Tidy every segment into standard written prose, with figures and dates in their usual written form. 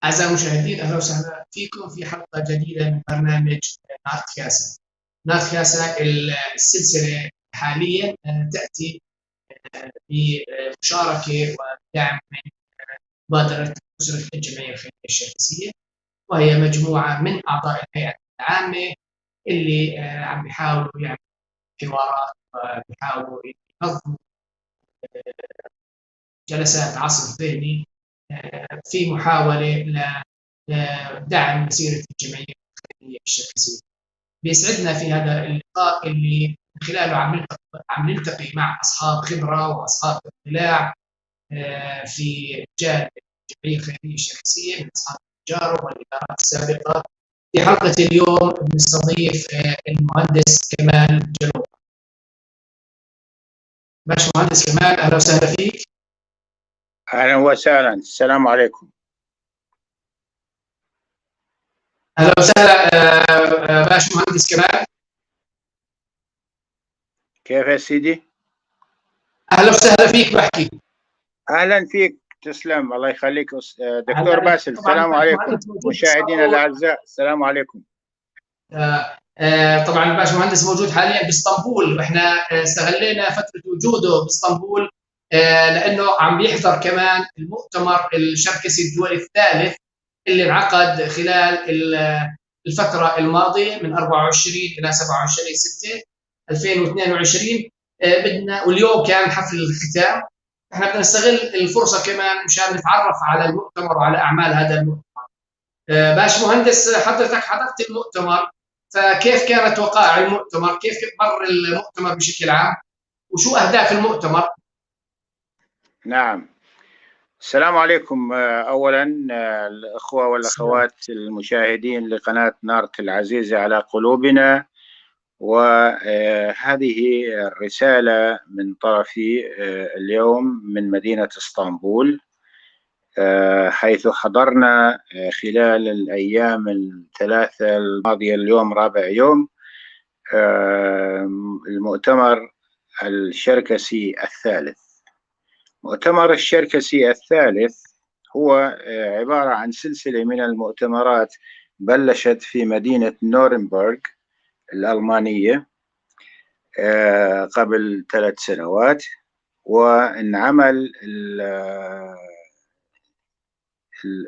أعزائي المشاهدين، أهلا وسهلا فيكم في حلقة جديدة من برنامج نارت كاسا. نارت كاسا السلسلة الحالية تأتي بمشاركة ودعم من مبادرة أسرة الجمعية الخيرية الشركسية، وهي مجموعة من أعضاء الهيئة العامة اللي عم بيحاولوا يعملوا حوارات وبيحاولوا ينظموا جلسات عصف ذهني في محاولة لدعم مسيرة الجمعية الخيرية الشركسية. بيسعدنا في هذا اللقاء اللي من خلاله عم نلتقي مع أصحاب خبرة وأصحاب اطلاع في مجال الجمعية الخيرية الشركسية من أصحاب التجارب والإدارات السابقة. في حلقة اليوم بنستضيف المهندس كمال جلوب. باشمهندس كمال، أهلا وسهلا فيك. أهلا وسهلا، السلام عليكم. أهلا وسهلا باشمهندس كمال. كيف يا سيدي؟ أهلا وسهلا فيك. بحكي أهلا فيك، تسلم، الله يخليك دكتور باسل. السلام عليكم مشاهدينا الأعزاء، السلام عليكم. طبعا الباشمهندس موجود حاليا باسطنبول، واحنا استغلينا فترة وجوده باسطنبول لأنه عم بيحضر كمان المؤتمر الشركسي الدولي الثالث اللي انعقد خلال الفترة الماضية من 24 إلى 27/6/2022. بدنا، واليوم كان حفل الختام، احنا بدنا نستغل الفرصة كمان مشان نتعرف على المؤتمر وعلى أعمال هذا المؤتمر. باش مهندس، حضرتك حضرت المؤتمر، فكيف كانت وقائع المؤتمر؟ كيف مر المؤتمر بشكل عام؟ وشو أهداف المؤتمر؟ نعم، السلام عليكم. أولا الأخوة والأخوات المشاهدين لقناة نارت العزيزة على قلوبنا، وهذه الرسالة من طرفي اليوم من مدينة اسطنبول، حيث حضرنا خلال الأيام الثلاثة الماضية، اليوم رابع يوم، المؤتمر الشركسي الثالث. مؤتمر الشركسي الثالث هو عبارة عن سلسلة من المؤتمرات بلشت في مدينة نورنبرغ الألمانية قبل 3 سنوات، وانعمل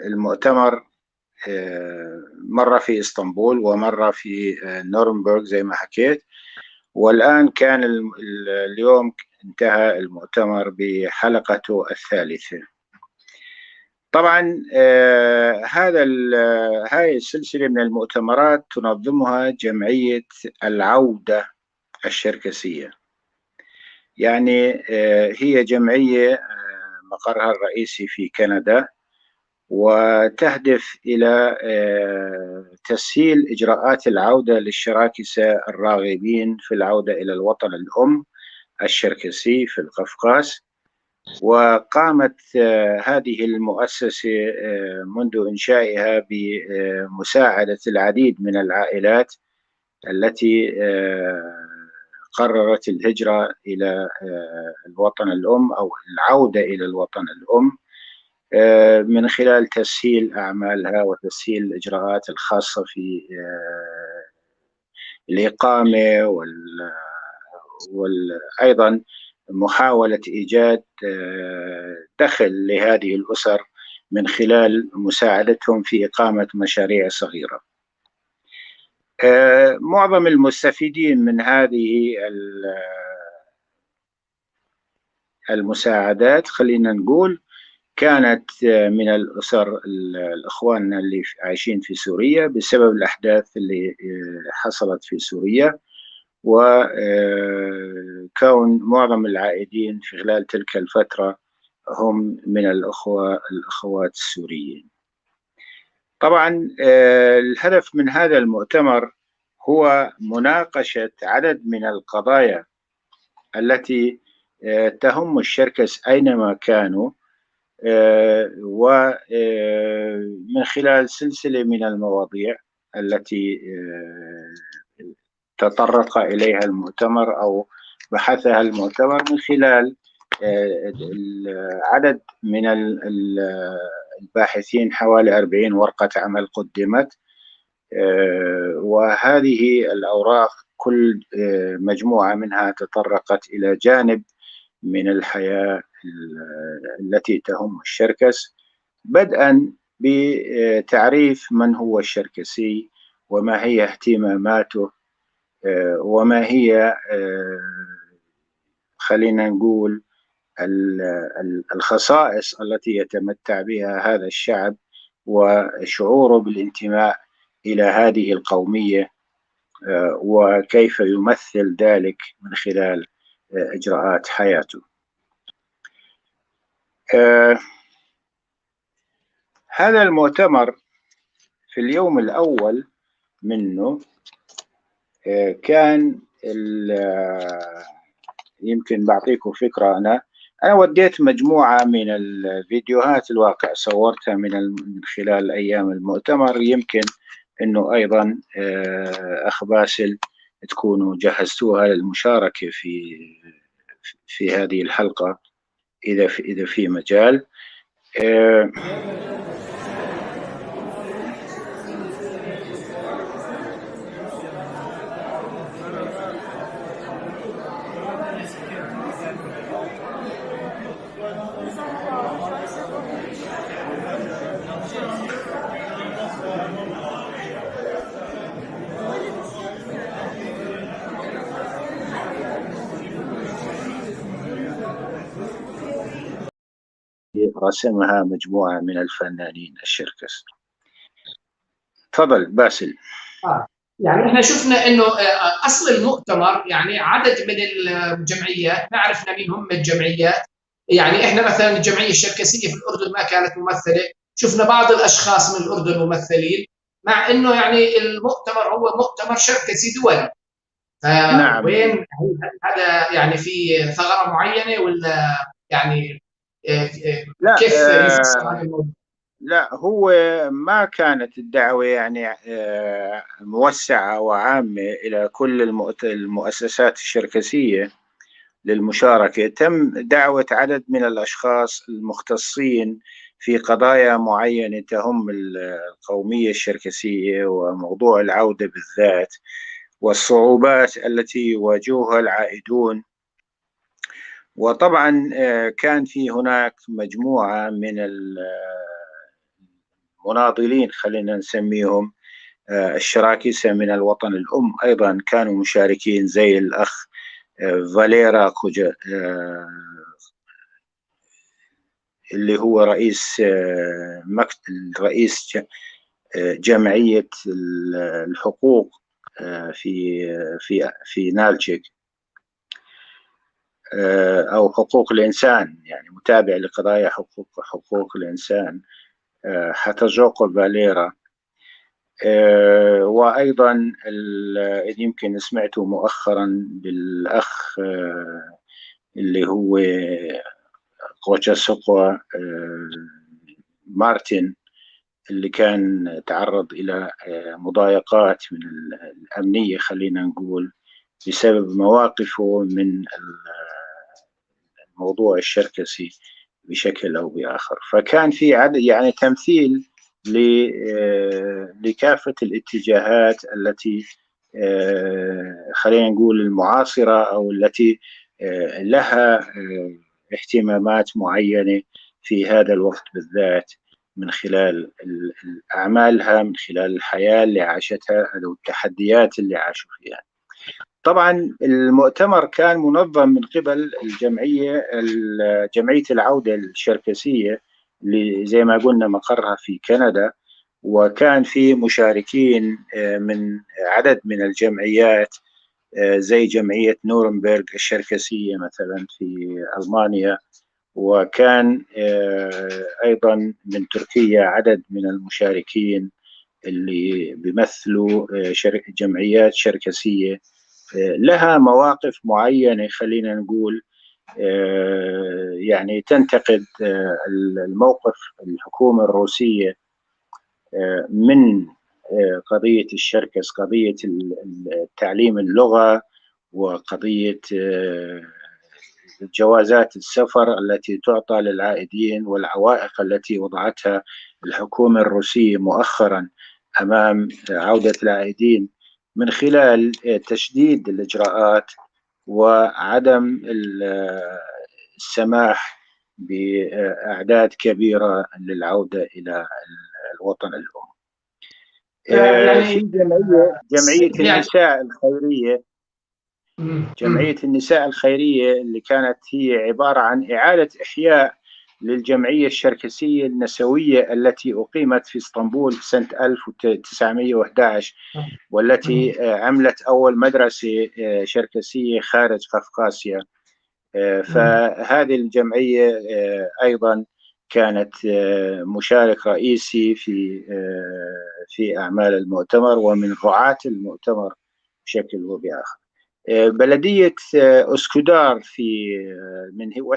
المؤتمر مرة في اسطنبول ومرة في نورنبرغ زي ما حكيت، والآن كان اليوم انتهى المؤتمر بحلقته الثالثة. طبعا هاي السلسلة من المؤتمرات تنظمها جمعية العودة الشركسية، يعني هي جمعية مقرها الرئيسي في كندا، وتهدف إلى تسهيل إجراءات العودة للشراكسة الراغبين في العودة إلى الوطن الأم الشركسي في القفقاز. وقامت هذه المؤسسة منذ إنشائها بمساعدة العديد من العائلات التي قررت الهجرة إلى الوطن الأم أو العودة إلى الوطن الأم من خلال تسهيل أعمالها وتسهيل الإجراءات الخاصة في الإقامة وأيضا محاولة إيجاد دخل لهذه الأسر من خلال مساعدتهم في إقامة مشاريع صغيرة. معظم المستفيدين من هذه المساعدات، خلينا نقول، كانت من الأسر الأخوان اللي عايشين في سوريا بسبب الأحداث اللي حصلت في سوريا، وكون معظم العائدين في خلال تلك الفترة هم من الأخوة الأخوات السوريين. طبعا الهدف من هذا المؤتمر هو مناقشة عدد من القضايا التي تهم الشركس أينما كانوا، ومن خلال سلسلة من المواضيع التي تطرق إليها المؤتمر أو بحثها المؤتمر من خلال عدد من الباحثين، حوالي 40 ورقة عمل قدمت، وهذه الأوراق كل مجموعة منها تطرقت إلى جانب من الحياة التي تهم الشركس، بدءا بتعريف من هو الشركسي وما هي اهتماماته وما هي خلينا نقول الخصائص التي يتمتع بها هذا الشعب وشعوره بالانتماء إلى هذه القومية وكيف يمثل ذلك من خلال إجراءات حياته. هذا المؤتمر في اليوم الأول منه كان يمكن بعطيكم فكرة، أنا وديت مجموعة من الفيديوهات الواقع صورتها من خلال أيام المؤتمر، يمكن أنه أيضا أخ باسل تكونوا جهزتوها للمشاركة في هذه الحلقة إذا في مجال. رسمها مجموعة من الفنانين الشركس. تفضل باسل. يعني احنا شفنا انه اصل المؤتمر يعني عدد من الجمعيات، ما عرفنا مين هم الجمعيات، يعني احنا مثلا الجمعية الشركسية في الاردن ما كانت ممثلة، شفنا بعض الاشخاص من الاردن ممثلين، مع انه يعني المؤتمر هو مؤتمر شركسي دولي. نعم. وين هذا يعني في ثغرة معينة ولا يعني لا؟ كيف لا، هو ما كانت الدعوة يعني موسعة وعامة إلى كل المؤسسات الشركسية للمشاركة. تم دعوة عدد من الأشخاص المختصين في قضايا معينة تهم القومية الشركسية وموضوع العودة بالذات والصعوبات التي يواجهها العائدون. وطبعا كان في هناك مجموعة من المناضلين خلينا نسميهم الشراكسة من الوطن الأم، أيضا كانوا مشاركين زي الأخ فاليرا كوجا اللي هو رئيس رئيس جمعية الحقوق في في في نالتشيك أو حقوق الإنسان، يعني متابع لقضايا حقوق الإنسان، حتجوكو فاليرا. وأيضا يمكن سمعتوا مؤخرا بالأخ اللي هو قوتشاسوكوا مارتن اللي كان تعرض إلى مضايقات من الأمنية خلينا نقول بسبب مواقفه من الموضوع الشركسي بشكل أو بآخر. فكان في عدد يعني تمثيل لكافة الاتجاهات التي خلينا نقول المعاصرة أو التي لها اهتمامات معينة في هذا الوقت بالذات من خلال أعمالها، من خلال الحياة اللي عاشتها أو التحديات اللي عاشوا فيها. طبعا المؤتمر كان منظم من قبل الجمعية، جمعية العودة الشركسية اللي زي ما قلنا مقرها في كندا، وكان في مشاركين من عدد من الجمعيات زي جمعية نورنبرغ الشركسية مثلا في ألمانيا، وكان أيضا من تركيا عدد من المشاركين اللي بيمثلوا جمعيات شركسية لها مواقف معينة خلينا نقول يعني تنتقد الموقف الحكومة الروسية من قضية الشركس، قضية تعليم اللغة، وقضية جوازات السفر التي تعطى للعائدين والعوائق التي وضعتها الحكومة الروسية مؤخرا أمام عودة العائدين من خلال تشديد الإجراءات وعدم السماح بأعداد كبيرة للعودة إلى الوطن الأم. في جمعية النساء الخيرية، جمعية النساء الخيرية اللي كانت هي عبارة عن إعادة إحياء للجمعية الشركسية النسوية التي أقيمت في اسطنبول في سنة 1911، والتي عملت أول مدرسة شركسية خارج قفقاسيا. فهذه الجمعية أيضا كانت مشارك رئيسي في أعمال المؤتمر ومن رعاة المؤتمر بشكل أو بآخر. بلدية أسكودار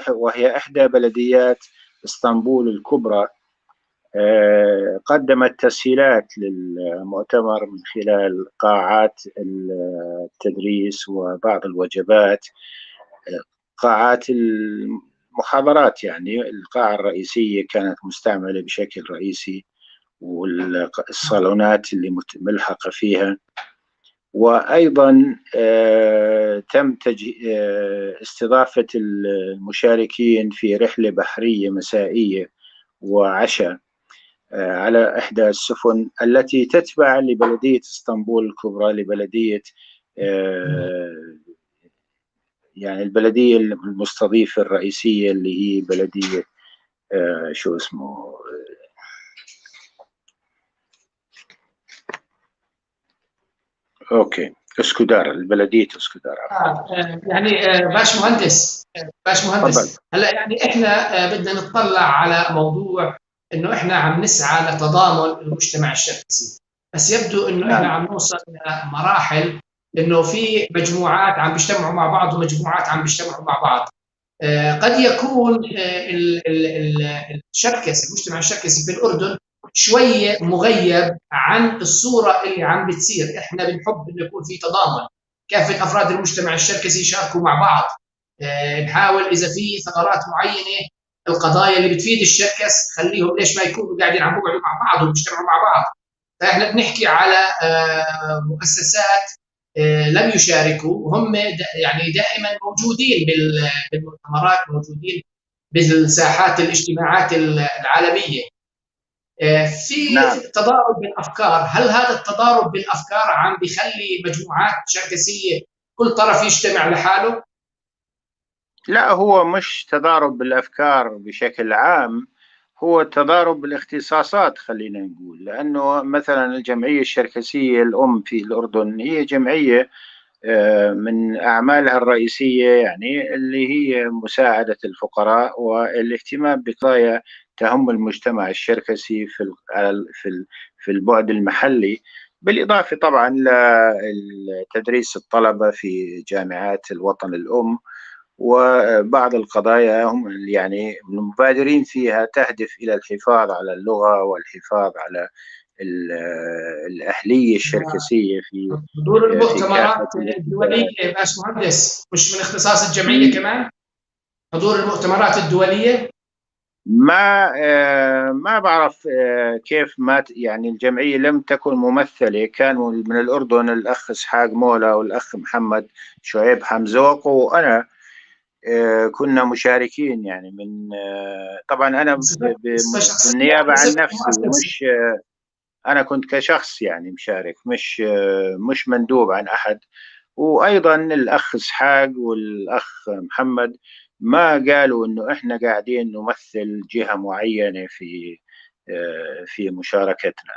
وهي إحدى بلديات اسطنبول الكبرى، قدمت تسهيلات للمؤتمر من خلال قاعات التدريس وبعض الوجبات، قاعات المحاضرات، يعني القاعة الرئيسية كانت مستعملة بشكل رئيسي والصالونات اللي ملحقة فيها. وأيضا تم استضافة المشاركين في رحلة بحرية مسائية وعشاء على إحدى السفن التي تتبع لبلدية اسطنبول الكبرى، لبلدية يعني البلدية المستضيفة الرئيسية اللي هي بلدية شو اسمه okay اسكودار، البلدية اسكودار. يعني باش مهندس، باش مهندس، هلا يعني احنا بدنا نطلع على موضوع انه احنا عم نسعى لتضامن المجتمع الشركسي، بس يبدو انه احنا عم نوصل لمراحل انه في مجموعات عم بيجتمعوا مع بعض ومجموعات عم بيجتمعوا مع بعض. قد يكون الشركس، المجتمع الشركسي في الاردن شوية مغيب عن الصورة اللي عم بتصير. احنا بنحب انه يكون في تضامن، كافة افراد المجتمع الشركسي يشاركوا مع بعض، نحاول اذا في ثغرات معينة، القضايا اللي بتفيد الشركس خليهم ليش ما يكونوا قاعدين عم بيقعدوا مع بعض وبيجتمعوا مع بعض. فاحنا بنحكي على مؤسسات لم يشاركوا وهم يعني دائما موجودين بالمؤتمرات، موجودين بالساحات الاجتماعات العالمية. في نعم. تضارب بالافكار، هل هذا التضارب بالافكار عم بيخلي مجموعات شركسيه كل طرف يجتمع لحاله؟ لا، هو مش تضارب بالافكار بشكل عام، هو تضارب بالاختصاصات خلينا نقول. لانه مثلا الجمعية الشركسيه الام في الاردن هي جمعية من اعمالها الرئيسية يعني اللي هي مساعدة الفقراء والاهتمام بقضايا تهم المجتمع الشركسي في البعد المحلي، بالاضافة طبعا لتدريس الطلبة في جامعات الوطن الام، وبعض القضايا هم يعني المبادرين فيها تهدف الى الحفاظ على اللغة والحفاظ على الاهلية الشركسيه في حضور المؤتمرات الدولية. باش مهندس، مش من اختصاص الجمعية كمان حضور المؤتمرات الدولية؟ ما بعرف كيف ما يعني الجمعية لم تكن ممثلة، كانوا من الاردن الاخ اسحاق مولا والاخ محمد شعيب حمزوق وانا كنا مشاركين، يعني من طبعا انا بالنيابة عن نفسي، مش انا كنت كشخص يعني مشارك، مش مندوب عن احد. وايضا الاخ اسحاق والاخ محمد ما قالوا انه احنا قاعدين نمثل جهة معينة في مشاركتنا.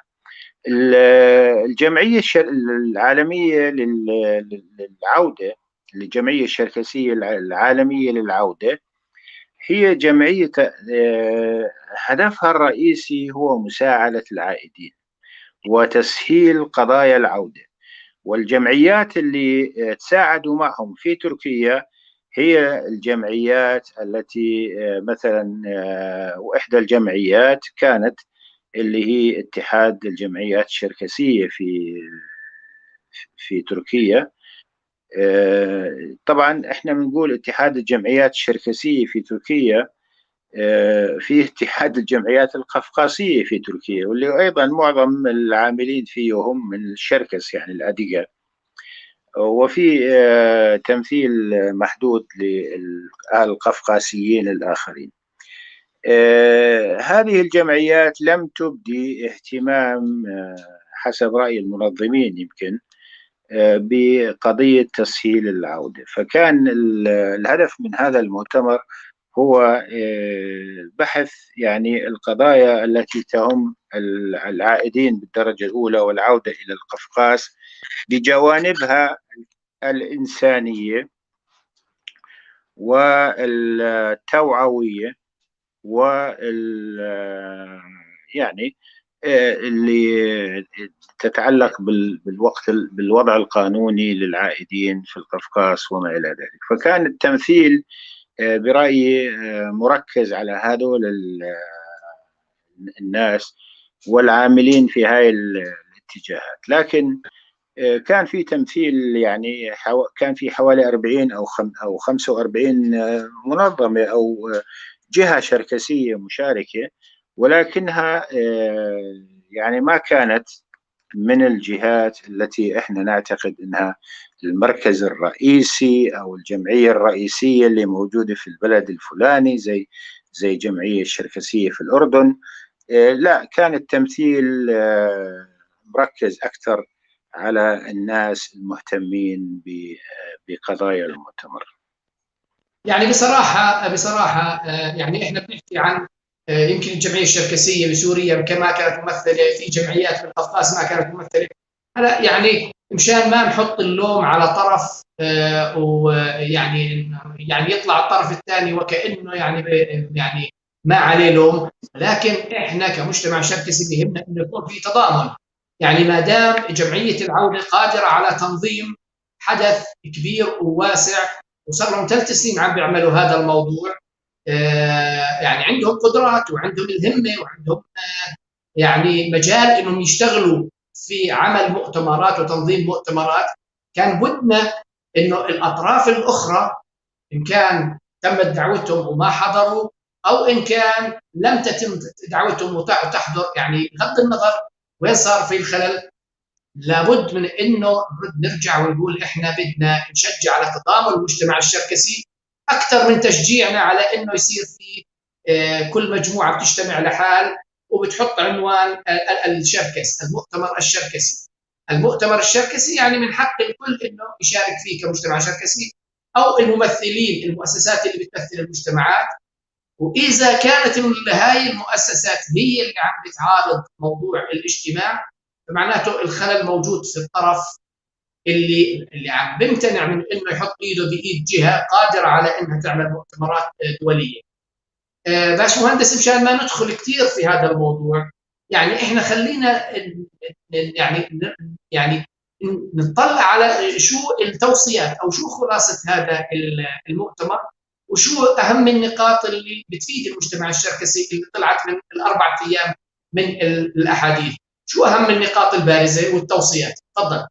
الجمعية العالمية للعودة، الجمعية الشركسيه العالمية للعودة، هي جمعية هدفها الرئيسي هو مساعدة العائدين وتسهيل قضايا العودة. والجمعيات اللي تساعدوا معهم في تركيا هي الجمعيات التي مثلا، وإحدى الجمعيات كانت اللي هي اتحاد الجمعيات الشركسية في تركيا. طبعا احنا بنقول اتحاد الجمعيات الشركسية في تركيا، في اتحاد الجمعيات القفقاسية في تركيا، واللي أيضا معظم العاملين فيه هم من الشركس يعني الأديجا، وفي تمثيل محدود للقفقاسيين الآخرين. هذه الجمعيات لم تبدي اهتمام حسب رأي المنظمين يمكن بقضية تسهيل العودة، فكان الهدف من هذا المؤتمر هو بحث يعني القضايا التي تهم العائدين بالدرجة الأولى والعودة إلى القفقاس بجوانبها الإنسانية والتوعوية وال يعني اللي تتعلق بالوقت بالوضع القانوني للعائدين في القفقاس وما إلى ذلك. فكان التمثيل برأيي مركز على هذول الناس والعاملين في هاي الاتجاهات، لكن كان في تمثيل يعني كان في حوالي 40 أو 45 منظمة أو جهة شركسية مشاركة، ولكنها يعني ما كانت من الجهات التي احنا نعتقد انها المركز الرئيسي او الجمعية الرئيسية اللي موجودة في البلد الفلاني زي جمعية الشركسية في الأردن. لا، كان التمثيل مركز أكثر على الناس المهتمين بقضايا المؤتمر. يعني بصراحة يعني احنا بنحكي عن يمكن الجمعية الشركسية بسوريا كما كانت ممثلة في جمعيات بالقفقاز ما كانت ممثلة. هلا يعني مشان ما نحط اللوم على طرف ويعني يعني يطلع الطرف الثاني وكأنه يعني ما عليه لوم، لكن احنا كمجتمع شركسي بيهمنا انه يكون في تضامن. يعني ما دام جمعية العودة قادرة على تنظيم حدث كبير وواسع وصار لهم 3 سنين عم بيعملوا هذا الموضوع، يعني عندهم قدرات وعندهم الهمة وعندهم يعني مجال انهم يشتغلوا في عمل مؤتمرات وتنظيم مؤتمرات. كان بدنا انه الاطراف الاخرى ان كان تمت دعوتهم وما حضروا او ان كان لم تتم دعوتهم وتحضر، يعني بغض النظر وين صار في الخلل، لابد من انه نرجع ونقول احنا بدنا نشجع على تضامن المجتمع الشركسي اكثر من تشجيعنا على انه يصير في كل مجموعة بتجتمع لحال وبتحط عنوان الشركس، المؤتمر الشركسي. المؤتمر الشركسي يعني من حق الكل انه يشارك فيه كمجتمع شركسي او الممثلين، المؤسسات اللي بتمثل المجتمعات. واذا كانت هاي المؤسسات هي اللي عم بتعارض موضوع الاجتماع، فمعناته الخلل موجود في الطرف اللي عم بمتنع من انه يحط ايده بايد جهة قادرة على انها تعمل مؤتمرات دولية. باش مهندس، مشان ما ندخل كثير في هذا الموضوع، يعني احنا خلينا يعني نطلع على شو التوصيات او شو خلاصه هذا المؤتمر وشو اهم النقاط اللي بتفيد المجتمع الشركسي اللي طلعت من ال4 ايام من الاحاديث. شو اهم النقاط البارزة والتوصيات؟ تفضل.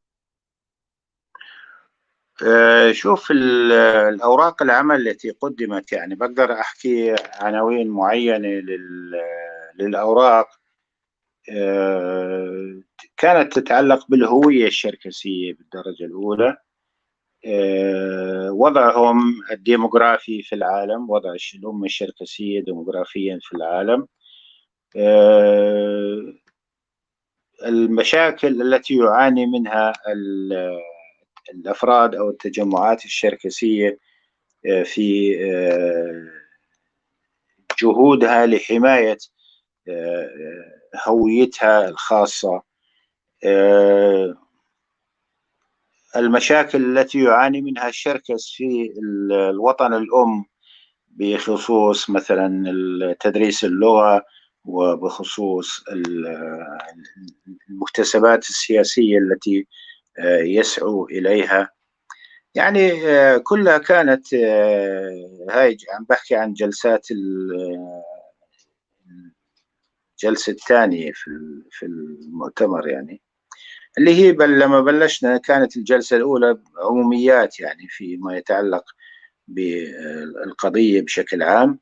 شوف الأوراق العمل التي قدمت، يعني بقدر أحكي عناوين معينة للأوراق. كانت تتعلق بالهوية الشركسية بالدرجة الأولى، وضعهم الديموغرافي في العالم، وضع الأمة الشركسية ديموغرافيا في العالم، المشاكل التي يعاني منها الأفراد أو التجمعات الشركسية في جهودها لحماية هويتها الخاصة، المشاكل التي يعاني منها الشركس في الوطن الأم بخصوص مثلا تدريس اللغة وبخصوص المكتسبات السياسية التي يسعوا إليها. يعني كلها كانت هاي عم بحكي عن جلسات الجلسة الثانية في المؤتمر. يعني اللي هي لما بلشنا كانت الجلسة الأولى عموميات، يعني فيما يتعلق بالقضية بشكل عام،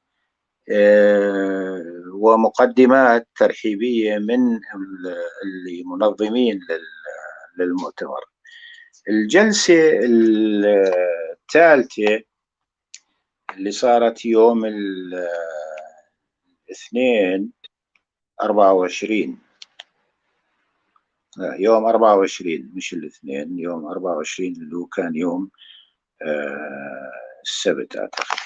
ومقدمات ترحيبية من اللي منظمين للمؤتمر. الجلسة الثالثة اللي صارت يوم الاثنين 24، لا يوم 24 مش الاثنين، يوم 24 اللي هو كان يوم السبت أعتقد.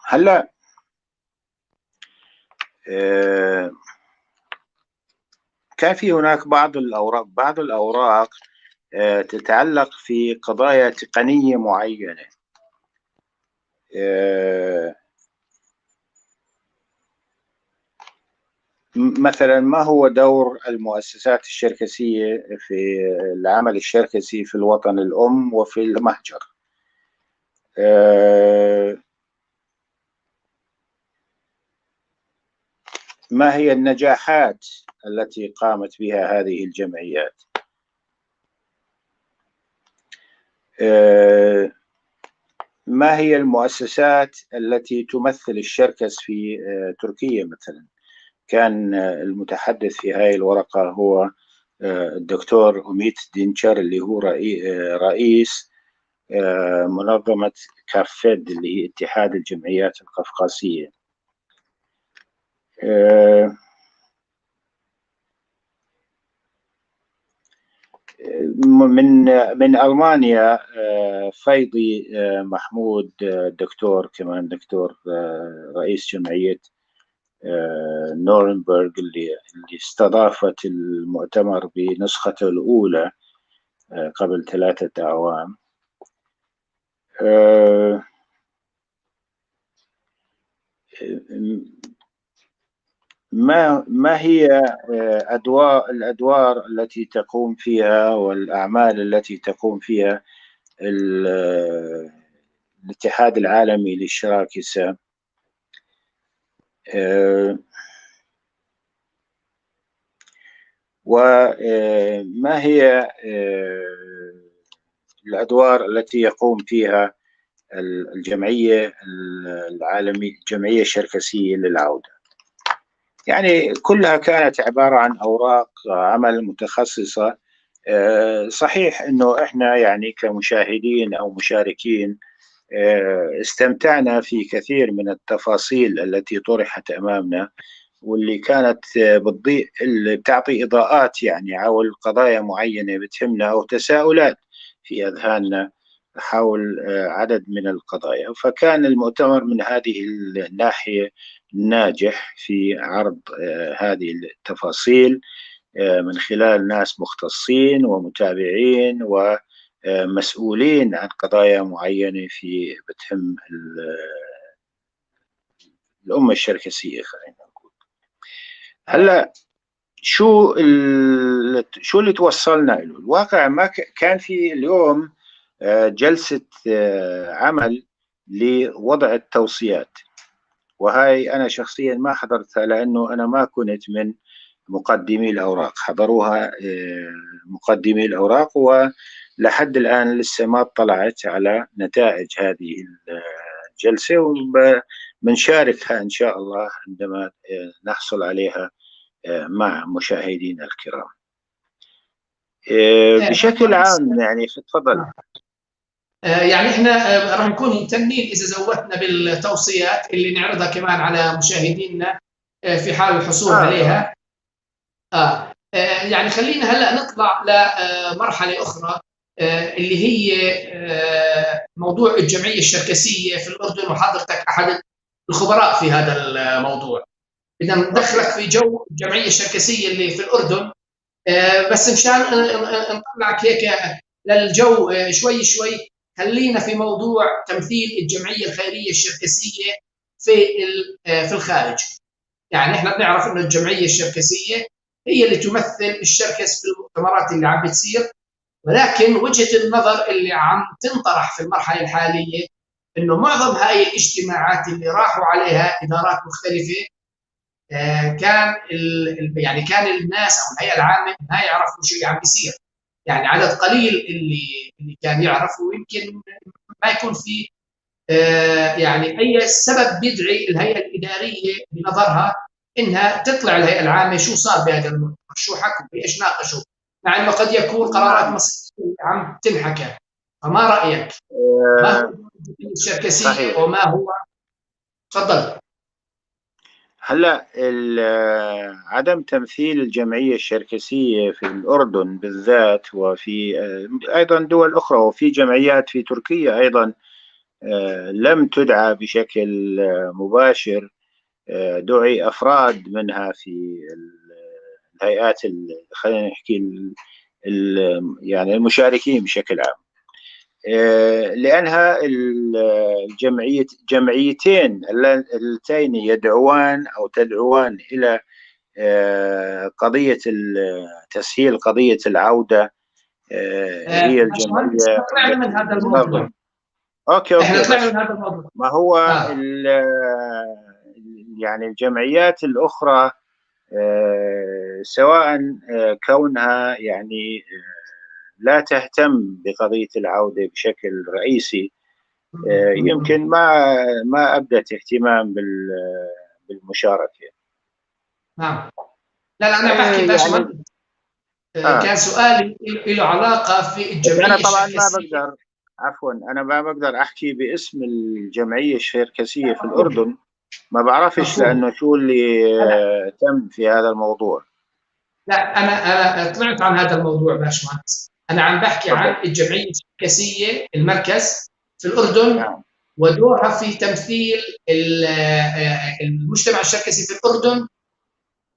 هلا كان في هناك بعض الأوراق تتعلق في قضايا تقنية معينة. مثلا ما هو دور المؤسسات الشركسية في العمل الشركسي في الوطن الأم وفي المهجر؟ ما هي النجاحات التي قامت بها هذه الجمعيات؟ ما هي المؤسسات التي تمثل الشركس في تركيا مثلا؟ كان المتحدث في هذه الورقة هو الدكتور أميت دينشر اللي هو رئيس منظمة كافيد اللي هي اتحاد الجمعيات القفقاسية. من ألمانيا فيضي محمود، دكتور، كمان دكتور، رئيس جمعية نورنبرغ اللي استضافت المؤتمر بنسخته الأولى قبل 3 أعوام. ما هي الأدوار التي تقوم فيها والأعمال التي تقوم فيها الاتحاد العالمي للشراكسة؟ وما هي الأدوار التي يقوم فيها الجمعية العالمية، الجمعية الشركسية للعودة؟ يعني كلها كانت عبارة عن أوراق عمل متخصصة. صحيح أنه إحنا يعني كمشاهدين أو مشاركين استمتعنا في كثير من التفاصيل التي طرحت أمامنا، واللي كانت بتضيء، اللي بتعطي إضاءات يعني حول قضايا معينة بتهمنا أو تساؤلات في أذهاننا حول عدد من القضايا. فكان المؤتمر من هذه الناحية ناجح في عرض هذه التفاصيل من خلال ناس مختصين ومتابعين ومسؤولين عن قضايا معينة في بتهم الأمة الشركسية. خلينا نقول هلا شو اللي توصلنا له؟ الواقع ما كان في اليوم جلسة عمل لوضع التوصيات، وهاي أنا شخصيا ما حضرتها لأنه أنا ما كنت من مقدمي الأوراق، حضروها مقدمي الأوراق، ولحد الآن لسه ما اطلعت على نتائج هذه الجلسة، وبنشاركها إن شاء الله عندما نحصل عليها مع مشاهدينا الكرام. بشكل عام يعني تفضل. يعني احنا راح نكون ممتنين اذا زودتنا بالتوصيات اللي نعرضها كمان على مشاهدينا في حال الحصول عليها. يعني خلينا هلا نطلع لمرحلة اخرى اللي هي موضوع الجمعية الشركسيه في الاردن، وحضرتك احد الخبراء في هذا الموضوع. بدنا ندخلك في جو الجمعية الشركسيه اللي في الاردن، بس مشان نطلعك هيك للجو شوي شوي. خلينا في موضوع تمثيل الجمعية الخيرية الشركسيه في الخارج. يعني احنا بنعرف انه الجمعية الشركسيه هي اللي تمثل الشركس في المؤتمرات اللي عم بتصير، ولكن وجهه النظر اللي عم تنطرح في المرحلة الحالية انه معظم هاي الاجتماعات اللي راحوا عليها ادارات مختلفة كان يعني كان الناس او الهيئة العامة ما يعرفوا شو اللي عم بيصير، يعني عدد قليل اللي كان يعرف، ويمكن ما يكون في يعني اي سبب بيدعي الهيئة الادارية بنظرها انها تطلع الهيئة العامة شو صار بهذا المؤتمر، شو حكوا، بايش ناقشوا، مع انه قد يكون قرارات مصيرية عم تنحكى. فما رايك؟ ما هو الشركسيه وما هو؟ تفضل. هلا عدم تمثيل الجمعية الشركسيه في الاردن بالذات، وفي ايضا دول اخرى، وفي جمعيات في تركيا ايضا لم تدعى بشكل مباشر، دعي افراد منها في الهيئات، خلينا نحكي يعني المشاركين بشكل عام، لأنها الجمعية جمعيتين اللتين يدعوان أو تدعوان إلى قضية تسهيل قضية العودة، هي الجمعية. طلعنا من هذا الموضوع. okay احنا طلعنا من هذا الموضوع. ما هو يعني الجمعيات الأخرى سواء كونها يعني لا تهتم بقضية العودة بشكل رئيسي، يمكن ما أبدت اهتمام بالمشاركة. نعم. لا أنا بحكي باشمهندس، يعني كان سؤالي له علاقة في الجمعية. أنا طبعا ما بقدر، عفوا، أنا ما بقدر أحكي باسم الجمعية الشركسية في الأردن، ما بعرفش لأنه شو اللي تم في هذا الموضوع. لا أنا طلعت عن هذا الموضوع باشمهندس. أنا عم بحكي عن الجمعية الشركسية المركز في الأردن. نعم. ودورها في تمثيل المجتمع الشركسي في الأردن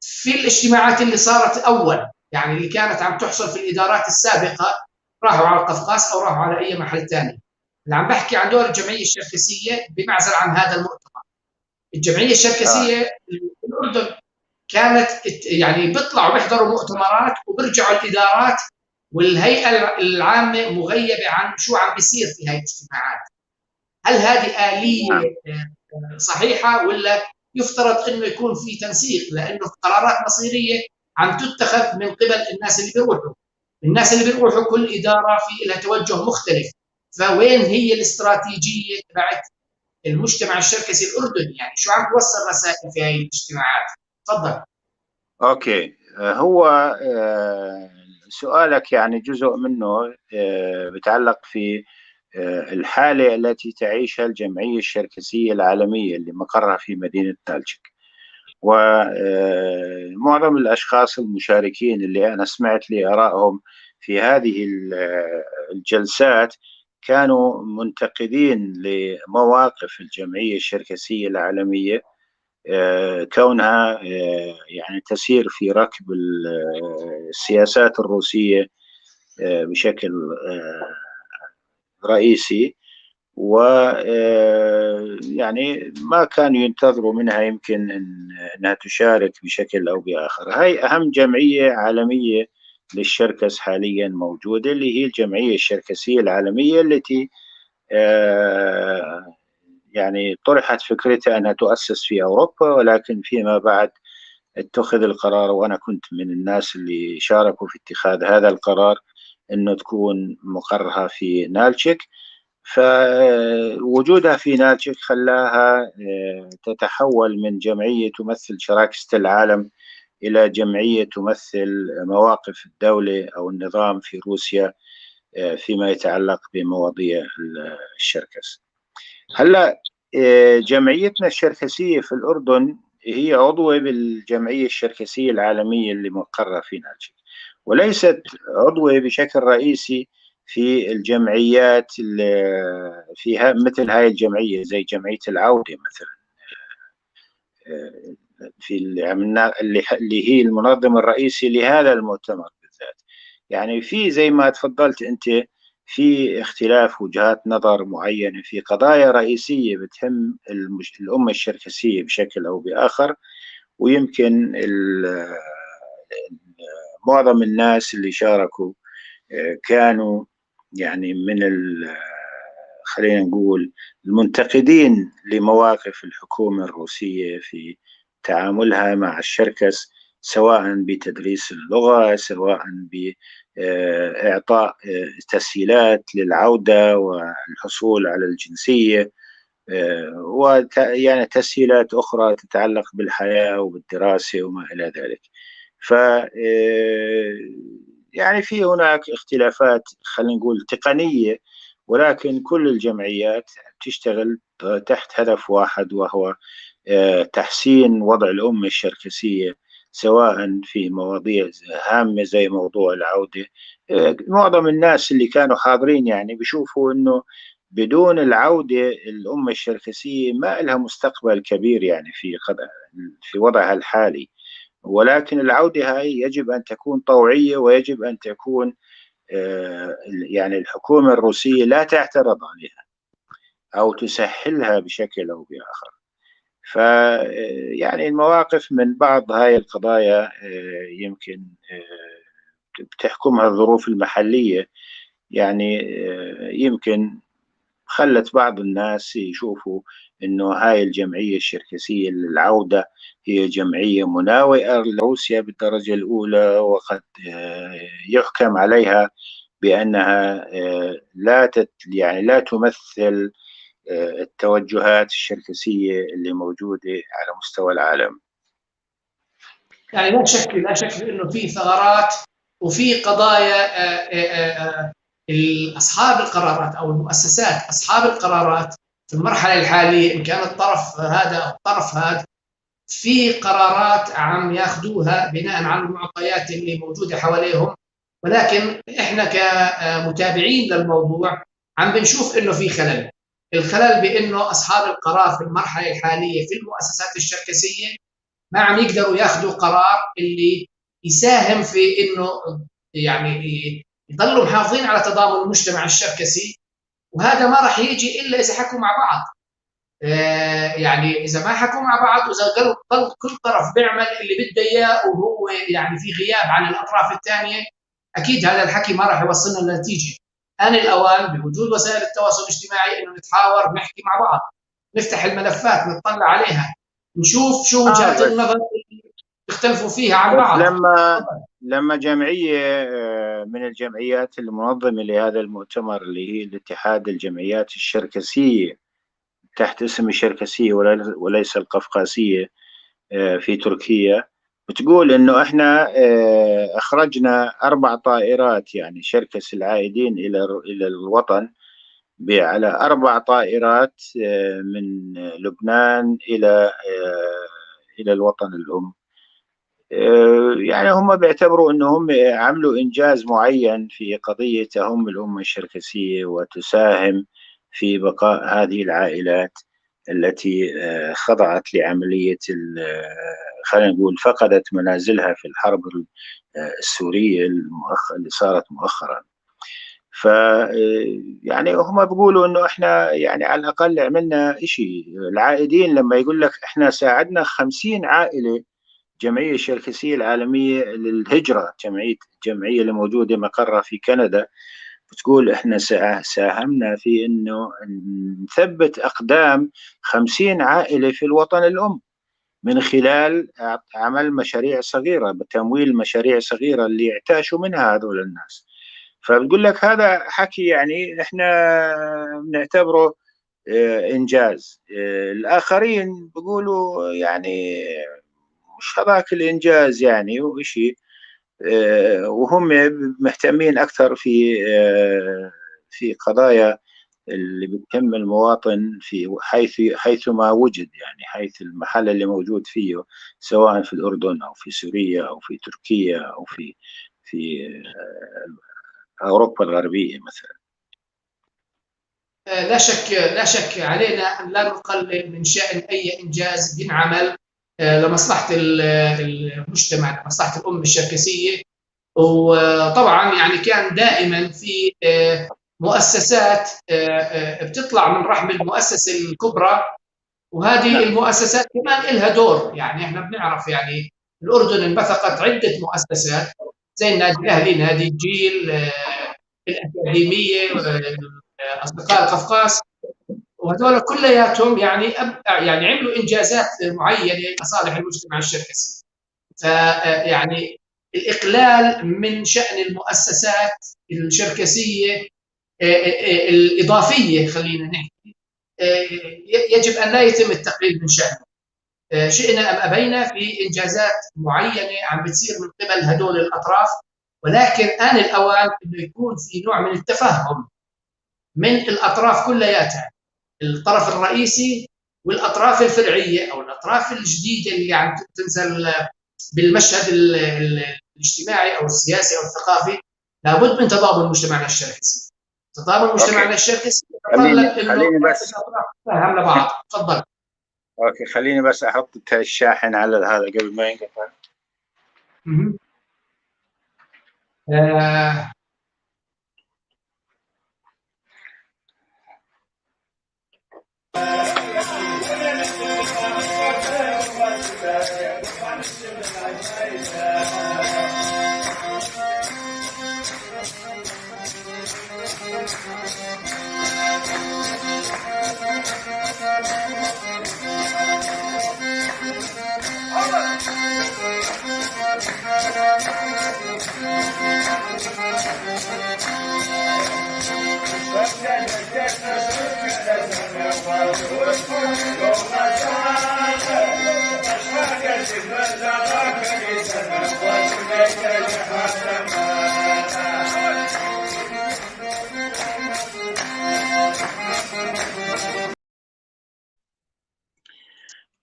في الاجتماعات اللي صارت أول، يعني اللي كانت عم تحصل في الإدارات السابقة، راحوا على القفقاس أو راحوا على أي محل ثاني. اللي عم بحكي عن دور الجمعية الشركسية بمعزل عن هذا المؤتمر. الجمعية الشركسية في الأردن كانت يعني بيطلعوا بيحضروا مؤتمرات وبرجعوا الإدارات، والهيئة العامة مغيبة عن شو عم بيصير في هاي الاجتماعات. هل هذه آلية صحيحة، ولا يفترض إنه يكون في تنسيق؟ لأنه قرارات مصيرية عم تتخذ من قبل الناس اللي بيروحوا. الناس اللي بيروحوا كل إدارة في لها توجه مختلف، فوين هي الاستراتيجية تبعت المجتمع الشركسي الأردني؟ يعني شو عم توصل رسائل في هاي الاجتماعات؟ تفضل. okay، هو سؤالك يعني جزء منه بتعلق في الحالة التي تعيشها الجمعية الشركسية العالمية اللي مقرها في مدينة نالتشيك، ومعظم الأشخاص المشاركين اللي أنا سمعت لآرائهم في هذه الجلسات كانوا منتقدين لمواقف الجمعية الشركسية العالمية، كونها يعني تسير في ركب السياسات الروسية بشكل رئيسي، ويعني ما كانوا ينتظروا منها يمكن أنها تشارك بشكل أو بآخر. هاي أهم جمعية عالمية للشركس حاليا موجودة، اللي هي الجمعية الشركسية العالمية التي يعني طرحت فكرتها أنها تؤسس في أوروبا، ولكن فيما بعد اتخذ القرار، وأنا كنت من الناس اللي شاركوا في اتخاذ هذا القرار، أنه تكون مقرها في نالتشيك. فوجودها في نالتشيك خلاها تتحول من جمعية تمثل شراكسة العالم إلى جمعية تمثل مواقف الدولة أو النظام في روسيا فيما يتعلق بمواضيع الشركس. هلا جمعيتنا الشركسية في الأردن هي عضوة بالجمعية الشركسية العالمية اللي مقرة في نالتشيك، وليست عضوة بشكل رئيسي في الجمعيات اللي فيها مثل هاي الجمعية زي جمعية العودة مثلا، في اللي هي المنظم الرئيسي لهذا المؤتمر بالذات. يعني في زي ما تفضلت أنت في اختلاف وجهات نظر معينة في قضايا رئيسية بتهم الأمة الشركسية بشكل أو بآخر، ويمكن معظم الناس اللي شاركوا كانوا يعني من خلينا نقول المنتقدين لمواقف الحكومة الروسية في تعاملها مع الشركس، سواء بتدريس اللغة، سواء بإعطاء تسهيلات للعودة والحصول على الجنسية، يعني تسهيلات أخرى تتعلق بالحياة وبالدراسة وما إلى ذلك. ف يعني في هناك اختلافات خلينا نقول تقنية، ولكن كل الجمعيات تشتغل تحت هدف واحد، وهو تحسين وضع الأمة الشركسية، سواء في مواضيع هامة زي موضوع العودة. معظم الناس اللي كانوا حاضرين يعني بيشوفوا إنه بدون العودة الأمة الشركسية ما لها مستقبل كبير يعني في وضعها الحالي، ولكن العودة هاي يجب أن تكون طوعية، ويجب أن تكون يعني الحكومة الروسية لا تعترض عليها أو تسهلها بشكل أو بآخر. ف يعني المواقف من بعض هاي القضايا يمكن بتحكمها الظروف المحلية، يعني يمكن خلت بعض الناس يشوفوا إنه هاي الجمعية الشركسية للعودة هي جمعية مناوئة لروسيا بالدرجة الأولى، وقد يحكم عليها بأنها لا يعني لا تمثل التوجهات الشركسية اللي موجودة على مستوى العالم. يعني لا شك إنه في ثغرات وفي قضايا أصحاب القرارات أو المؤسسات أصحاب القرارات في المرحلة الحالية، إن كان الطرف هذا أو الطرف هذا، في قرارات عم ياخذوها بناء على المعطيات اللي موجودة حواليهم، ولكن إحنا كمتابعين للموضوع عم بنشوف إنه في خلل. الخلل بإنه أصحاب القرار في المرحلة الحالية في المؤسسات الشركسية ما عم يقدروا ياخذوا قرار اللي يساهم في إنه يعني يضلوا محافظين على تضامن المجتمع الشركسي، وهذا ما راح يجي إلا إذا حكوا مع بعض. يعني إذا ما حكوا مع بعض، وإذا ضل كل طرف بيعمل اللي بده إياه وهو يعني في غياب عن الأطراف الثانية، أكيد هذا الحكي ما راح يوصلنا لنتيجة. آن الأوان بوجود وسائل التواصل الاجتماعي إنه نتحاور، نحكي مع بعض، نفتح الملفات، نطلع عليها، نشوف شو وجهات النظر اللي بيختلفوا فيها عن بعض. لما جمعية من الجمعيات المنظمة لهذا المؤتمر اللي هي الاتحاد الجمعيات الشركسية تحت اسم الشركسية وليس القفقاسية في تركيا، بتقول إنه إحنا أخرجنا 4 طائرات، يعني شركس العائدين إلى الوطن على 4 طائرات من لبنان إلى الوطن الأم. يعني هم بيعتبروا إنهم عملوا إنجاز معين في قضية تهم الأمة الشركسية وتساهم في بقاء هذه العائلات التي خضعت لعملية خلينا نقول فقدت منازلها في الحرب السورية اللي صارت مؤخرا. ف يعني هم بيقولوا إنه إحنا يعني على الأقل عملنا إشي. العائدين لما يقول لك إحنا ساعدنا 50 عائلة، جمعية الشركسية العالمية للهجرة، جمعية اللي موجودة مقرها في كندا، بتقول إحنا ساهمنا في إنه نثبت أقدام 50 عائلة في الوطن الأم من خلال عمل مشاريع صغيرة، بتمويل مشاريع صغيرة اللي اعتاشوا منها هذول الناس. فبتقول لك هذا حكي يعني إحنا بنعتبره إنجاز. الآخرين بيقولوا يعني مش هذاك الإنجاز يعني وإشي، وهم مهتمين أكثر في قضايا اللي بتهم المواطن في حيثما وجد، يعني حيث المحل اللي موجود فيه، سواء في الأردن أو في سوريا أو في تركيا أو في أوروبا الغربية مثلا. لا شك علينا أن لا نقلل من شأن أي إنجاز بينعمل لمصلحة المجتمع، لمصلحة الأمة الشركسية. وطبعا يعني كان دائما في مؤسسات بتطلع من رحم المؤسسة الكبرى، وهذه المؤسسات كمان إلها دور. يعني احنا بنعرف يعني الأردن انبثقت عدة مؤسسات زي النادي الأهلي، نادي الجيل، الأكاديمية، أصدقاء القفقاس، وهذول كلياتهم يعني يعني عملوا انجازات معينة لصالح المجتمع الشركسي. فيعني الاقلال من شان المؤسسات الشركسيه الاضافية، خلينا نحكي، يجب ان لا يتم التقليل من شانه. شئنا ام ابينا في انجازات معينة عم بتصير من قبل هدول الاطراف، ولكن ان الاوان انه يكون في نوع من التفهم من الاطراف كلياتها، الطرف الرئيسي والاطراف الفرعية او الاطراف الجديدة اللي عم تنزل بالمشهد الاجتماعي او السياسي او الثقافي. لابد من تضامن مجتمعنا الشركسي. تضامن مجتمعنا الشركسي يتطلب انه بس تفهم لبعض. تفضل. okay، خليني بس احط الشاحن على هذا قبل ما ينقطع.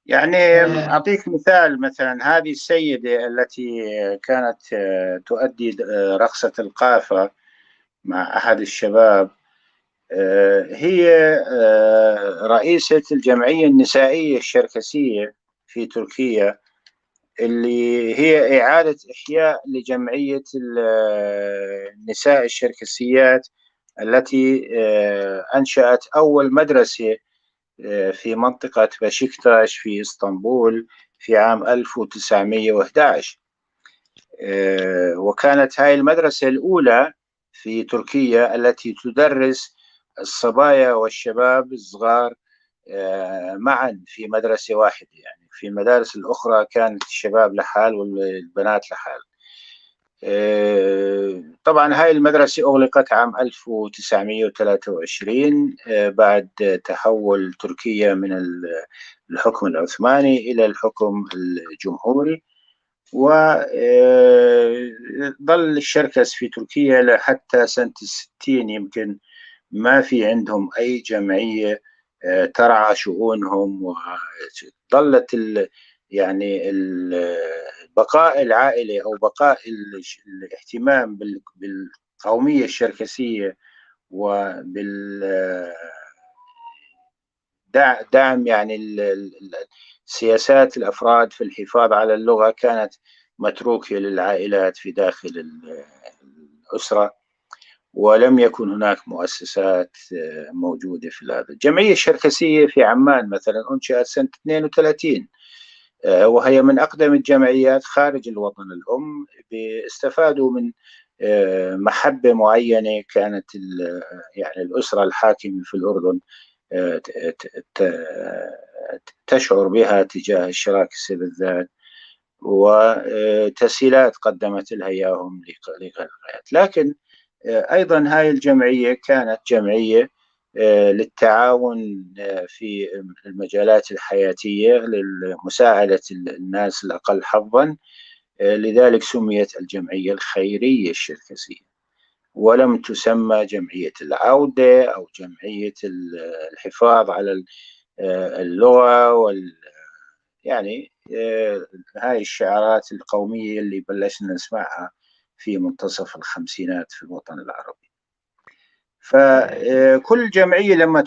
يعني أعطيك مثال، مثلا هذه السيدة التي كانت تؤدي رقصة القافة مع أحد الشباب، هي رئيسة الجمعية النسائية الشركسية في تركيا، اللي هي إعادة إحياء لجمعية النساء الشركسيات التي أنشأت أول مدرسة في منطقة بشكتاش في اسطنبول في عام 1911. وكانت هاي المدرسة الأولى في تركيا التي تدرس الصبايا والشباب الصغار معا في مدرسة واحدة. يعني في المدارس الأخرى كانت الشباب لحال والبنات لحال. طبعا هاي المدرسة أغلقت عام 1923 بعد تحول تركيا من الحكم العثماني إلى الحكم الجمهوري، وظل الشركس في تركيا لحتى سنة 60 يمكن ما في عندهم أي جمعية ترعى شؤونهم، وظلت يعني بقاء العائلة أو بقاء الاهتمام بالقومية الشركسية وبال دعم يعني سياسات الأفراد في الحفاظ على اللغة كانت متروكة للعائلات في داخل الأسرة، ولم يكن هناك مؤسسات موجودة في هذا. الجمعية الشركسية في عمان مثلا أنشأت سنة 32، وهي من أقدم الجمعيات خارج الوطن الأم. استفادوا من محبة معينة كانت يعني الأسرة الحاكمة في الأردن تشعر بها تجاه الشراكسة بالذات، وتسهيلات قدمت لها إياهم لغايات. لكن أيضا هاي الجمعية كانت جمعية للتعاون في المجالات الحياتية لمساعدة الناس الأقل حظا، لذلك سميت الجمعية الخيرية الشركسية، ولم تسمى جمعية العودة أو جمعية الحفاظ على اللغة يعني هاي الشعارات القومية اللي بلشنا نسمعها في منتصف الخمسينات في الوطن العربي. فكل جمعية لما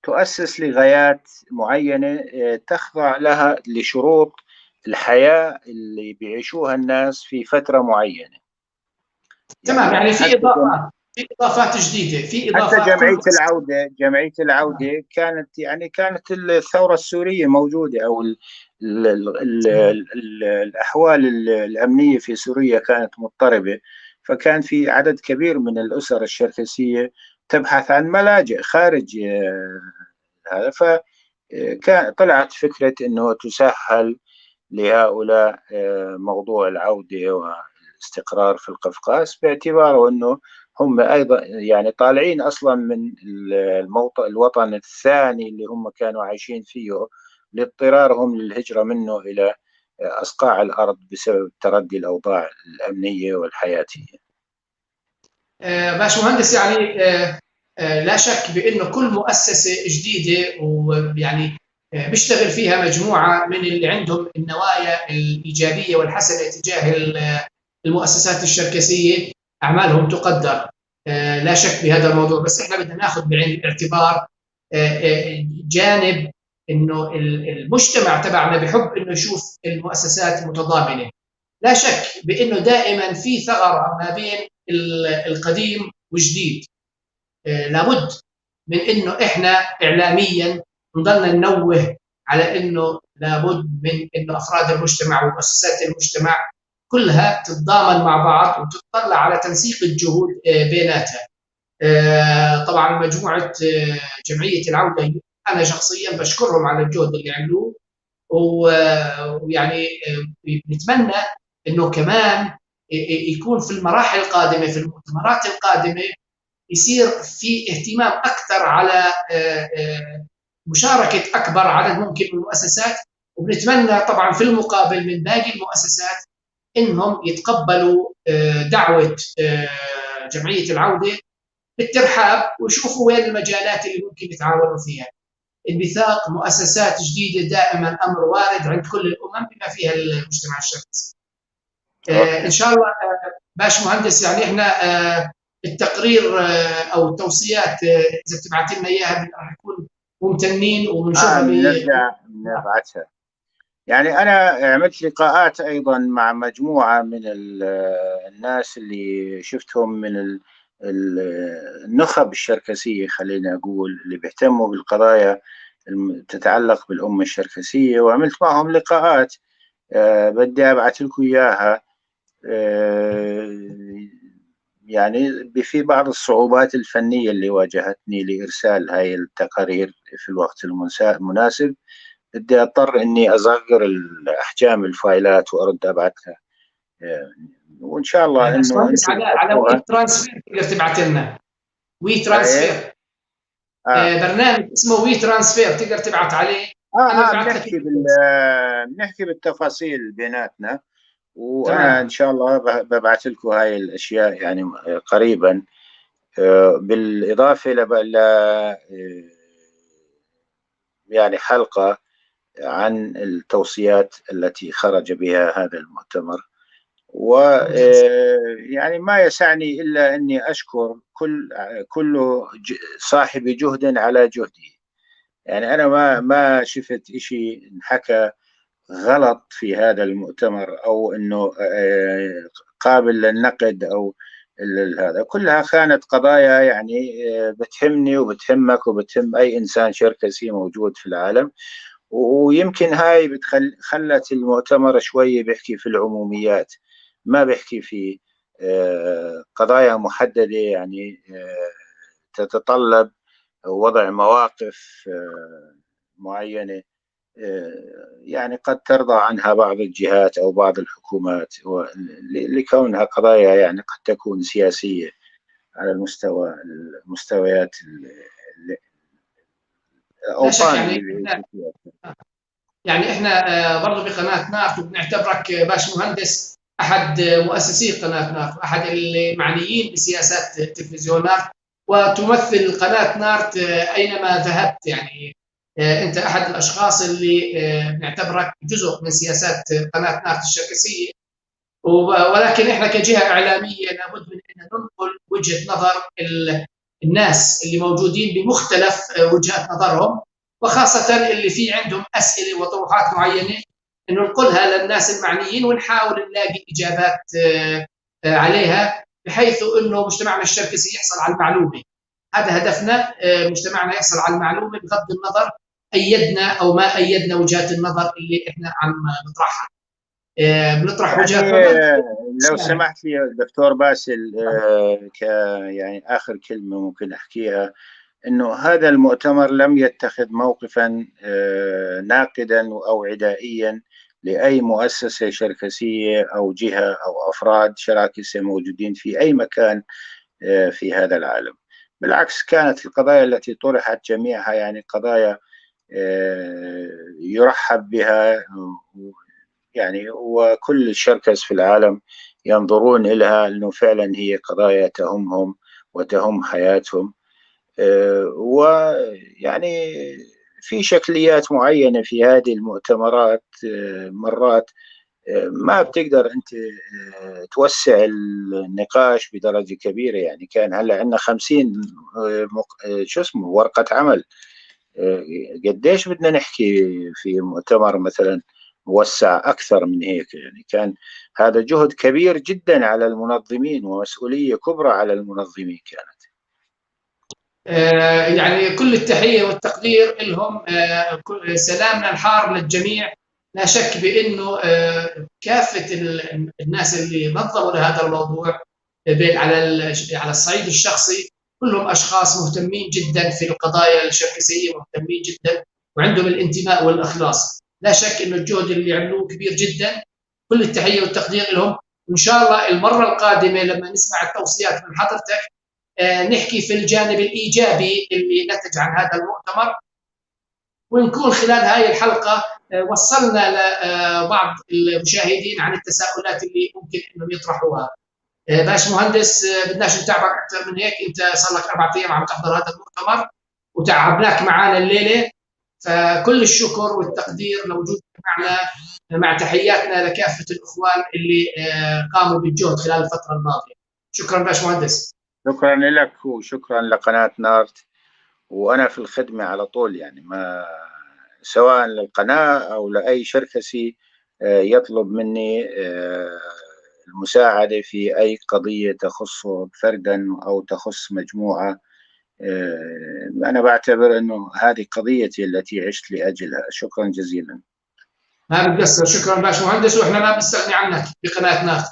تؤسس لغايات معينة تخضع لها لشروط الحياة اللي بيعيشوها الناس في فترة معينة. تمام، يعني في إضافات، في إضافات جديدة، في إضافات. حتى جمعية العودة كانت يعني كانت الثورة السورية موجودة، أو ال ال ال ال الأحوال الأمنية في سوريا كانت مضطربة، فكان في عدد كبير من الأسر الشركسية تبحث عن ملاجئ خارج هذا. فكان طلعت فكرة أنه تسهل لهؤلاء موضوع العودة والاستقرار في القفقاز، باعتباره أنه هم أيضا يعني طالعين أصلا من الوطن الثاني اللي هم كانوا عايشين فيه لاضطرارهم للهجرة منه إلى أصقاع الأرض بسبب تردي الأوضاع الأمنية والحياتية. باشمهندس، يعني لا شك بأنه كل مؤسسة جديدة ويعني بيشتغل فيها مجموعة من اللي عندهم النوايا الإيجابية والحسنة تجاه المؤسسات الشركسية، أعمالهم تقدر، لا شك بهذا الموضوع. بس إحنا بدنا ناخذ بعين الاعتبار جانب إنه المجتمع تبعنا بحب إنه يشوف المؤسسات متضامنة. لا شك بإنه دائما في ثغرة ما بين القديم والجديد، لابد من إنه إحنا إعلاميا نضلنا ننوه على إنه لابد من إنه أفراد المجتمع ومؤسسات المجتمع كلها تتضامن مع بعض وتتطلع على تنسيق الجهود بيناتها. طبعا مجموعة جمعية العودة أنا شخصيا بشكرهم على الجهد اللي عملوه، ويعني بنتمنى إنه كمان يكون في المراحل القادمة، في المؤتمرات القادمة، يصير في اهتمام أكثر على مشاركة أكبر عدد ممكن من المؤسسات. وبنتمنى طبعا في المقابل من باقي المؤسسات إنهم يتقبلوا دعوة جمعية العودة بالترحاب ويشوفوا وين المجالات اللي ممكن يتعاونوا فيها. انبثاق مؤسسات جديدة دائما أمر وارد عند كل الأمم بما فيها المجتمع الشركسي. إن شاء الله باش مهندس، يعني إحنا التقرير أو التوصيات إذا بتبعت لنا إياها راح نكون ممتنين وبنشوفها. نرجع نبعتها. يعني أنا عملت لقاءات أيضا مع مجموعة من الناس اللي شفتهم من النخب الشركسية، خلينا أقول، اللي بيهتموا بالقضايا تتعلق بالأمة الشركسية، وعملت معهم لقاءات بدي أبعث لكم إياها. يعني في بعض الصعوبات الفنية اللي واجهتني لإرسال هاي التقارير في الوقت المناسب، بدي أضطر إني أصغر الأحجام الفايلات وأرد أبعثها، وإن شاء الله إنه على WeTransfer تقدر تبعث لنا WeTransfer. برنامج اسمه WeTransfer تقدر تبعث عليه. بنحكي بنحكي بالتفاصيل بيناتنا، وأنا إن شاء الله ببعث لكم هاي الأشياء يعني قريبا، بالإضافة ل يعني حلقة عن التوصيات التي خرج بها هذا المؤتمر. ويعني ما يسعني إلا أني أشكر كل صاحب جهد على جهده. يعني أنا ما شفت إشي انحكى غلط في هذا المؤتمر أو أنه قابل للنقد أو هذا، كلها كانت قضايا يعني بتهمني وبتهمك وبتهم أي إنسان شركسي موجود في العالم. ويمكن هاي خلت المؤتمر شوي بيحكي في العموميات، ما بيحكي في قضايا محددة يعني تتطلب وضع مواقف معينة يعني قد ترضى عنها بعض الجهات أو بعض الحكومات، لكونها قضايا يعني قد تكون سياسية على المستوى المستويات الأوطان. يعني إحنا برضو بقناة نارت وبنعتبرك باش مهندس أحد مؤسسي قناة نارت، أحد المعنيين بسياسات تلفزيون نارت، وتمثل قناة نارت أينما ذهبت. يعني أنت أحد الأشخاص اللي بنعتبرك جزء من سياسات قناة نارت الشركسية، ولكن إحنا كجهة إعلامية لابد من أن ننقل وجهة نظر الناس اللي موجودين بمختلف وجهات نظرهم، وخاصة اللي في عندهم أسئلة وطروحات معينة ننقلها للناس المعنيين ونحاول نلاقي إجابات عليها، بحيث أنه مجتمعنا الشركسي يحصل على المعلومة. هذا هدفنا، مجتمعنا يحصل على المعلومة بغض النظر أيدنا أو ما أيدنا وجهات النظر اللي إحنا عم نطرحها. بنطرح وجهات يعني لو سمحت لي دكتور باسل، يعني آخر كلمة ممكن أحكيها، أنه هذا المؤتمر لم يتخذ موقفا ناقدا أو عدائيا لأي مؤسسة شركسية أو جهة أو أفراد شراكسة موجودين في أي مكان في هذا العالم. بالعكس، كانت القضايا التي طرحت جميعها يعني قضايا يرحب بها، يعني وكل الشركس في العالم ينظرون إليها أنه فعلا هي قضايا تهمهم وتهم حياتهم. ويعني في شكليات معينة في هذه المؤتمرات، مرات ما بتقدر أنت توسع النقاش بدرجة كبيرة. يعني كان هلا عندنا 50 شو اسمه ورقة عمل، قديش بدنا نحكي في مؤتمر مثلا موسع أكثر من هيك؟ يعني كان هذا جهد كبير جدا على المنظمين ومسؤولية كبرى على المنظمين كانت. يعني كل التحية والتقدير لهم، سلامنا الحار للجميع. لا شك بأنه كافة الناس اللي نظموا لهذا الموضوع على الصعيد الشخصي كلهم أشخاص مهتمين جدا في القضايا الشركسية، مهتمين جدا وعندهم الانتماء والإخلاص. لا شك أنه الجهد اللي عملوه كبير جدا، كل التحية والتقدير لهم. وإن شاء الله المرة القادمة لما نسمع التوصيات من حضرتك نحكي في الجانب الإيجابي اللي نتج عن هذا المؤتمر، ونكون خلال هاي الحلقة وصلنا لبعض المشاهدين عن التساؤلات اللي ممكن انهم يطرحوها. باش مهندس، بدناش نتعبك اكثر من هيك، انت صار لك 4 ايام عم تحضر هذا المؤتمر وتعبناك معنا الليلة، فكل الشكر والتقدير لوجودك معنا، مع تحياتنا لكافة الاخوان اللي قاموا بالجهد خلال الفترة الماضية. شكرا باش مهندس. شكرا لك وشكرا لقناه نارت، وانا في الخدمة على طول، يعني ما سواء للقناة أو لأي شركسي يطلب مني المساعدة في أي قضية تخصه فردا أو تخص مجموعة. أنا بعتبر أنه هذه قضيتي التي عشت لأجلها. شكرا جزيلا. ما بتقصر، شكرا باش مهندس، وإحنا ما بنستغني عنك بقناة نارت.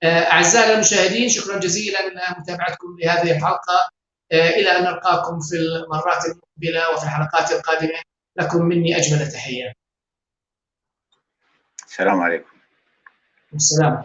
أعزائي المشاهدين، شكرا جزيلا لمتابعتكم لهذه الحلقة، إلى أن نلقاكم في المرات المقبلة وفي الحلقات القادمة. لكم مني أجمل تحية. السلام عليكم. السلام.